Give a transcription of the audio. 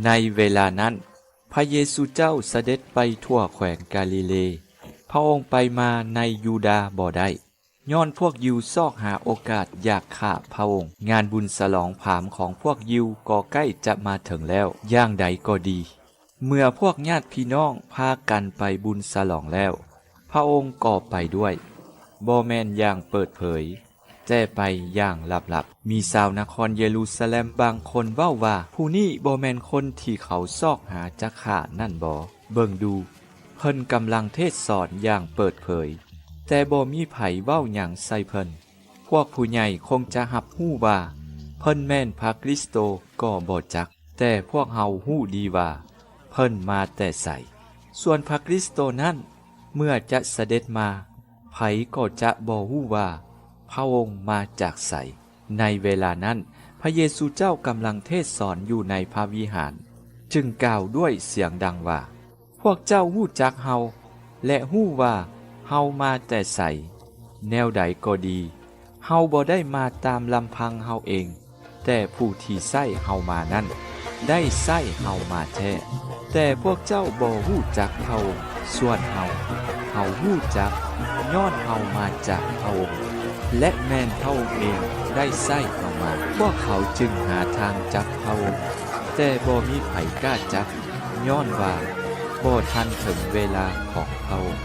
ໃນເວລານັ້ນ ພະເຢຊູເຈົ້າສະເດັດໄປທົ່ວແຂວງກາລີເລ. ພະອົງໄປມາໃນຢູດາບໍ່ໄດ້, ຍ້ອນພວກຢິວຊອກຫາໂອກາດຢາກຂ້າພະອົງ. ງານບຸນສະຫຼອງພາມຂອງພວກຢິວກໍໃກ້ຈະມາເຖິງແລ້ວ. ຢ່າງໃດກໍດີ, ເມື່ອພວກຍາດພີ່ນ້ອງພາກັນໄປບຸນສະຫຼອງແລ້ວ, ພະອົງກໍໄປດ້ວຍ, ບໍ່ແມ່ນຢ່າງເປີດເຜີຍ, ແຕ່ໄປຢ່າງລັບໆ. ມີຊາວນະຄອນເຢຣູຊາແລັມບາງຄົນເວົ້າວ່າ, ຜູ້ນີ້ບໍ່ແມ່ນຄົນທີ່ເຂົາຊອກຫາຈະຂ້ານັ້ນບໍ? ເບິ່ງດູ, ເພິ່ນກຳລັງເທດສອນຢ່າງເປີດເຜີຍ, ແຕ່ບໍ່ມີໃຜເວົ້າຫຍັງໃສ່ເພິ່ນ. ພວກຜູ້ໃຫຍ່ຄົງຈະຮັບຮູ້ວ່າເພິ່ນແມ່ນພະຄຣິສໂຕກໍບໍ່ຈັກ, ແຕ່ພວກເຮົາຮູ້ດີວ່າເພິ່ນມາແຕ່ໃສ. ສ່ວນພະຄຣິສໂຕນັ້ນ, ເມື່ອຈະສະເດັດມາ, ໃຜກໍຈະບໍ່ຮູ້ວ່າພະອົງມາຈາກໃສ. ໃນເວລານັ້ນ, ພະເຢຊູເຈົ້າກຳລັງເທດສອນຢູ່ໃນພະວິຫານ, ຈຶ່ງກ່າວດ້ວຍສຽງດັງວ່າ, ພວກເຈົ້າຮູ້ຈັກເຮົາ ແລະ ຮູ້ວ່າເຮົາມາແຕ່ໃສ. ແນວໃດກໍດີ, ເຮົາບໍ່ໄດ້ມາຕາມລຳພັງເຮົາເອງ, ແຕ່ຜູ້ທີ່ໃຊ້ເຮົາມານັ້ນ ໄດ້ໃຊ້ເຮົາມາແທ້. ແຕ່ພວກເຈົ້າບໍ່ຮູ້ຈັກພະອົງ, ສ່ວນເຮົາ, ເຮົາຮູ້ຈັກ, ຍ້ອນເຮົາມາຈາກພະອົງ, ແລະ ແມ່ນພະອົງເອງໄດ້ໃຊ້ເຮົາມາ. ພວກເຂົາຈຶ່ງຫາທາງຈັບພະອົງ, ແຕ່ບໍ່ມີໃຜກ້າຈັບ, ຍ້ອນວ່າບໍ່ທັນເຖິງເວລາຂອງພະອົງ.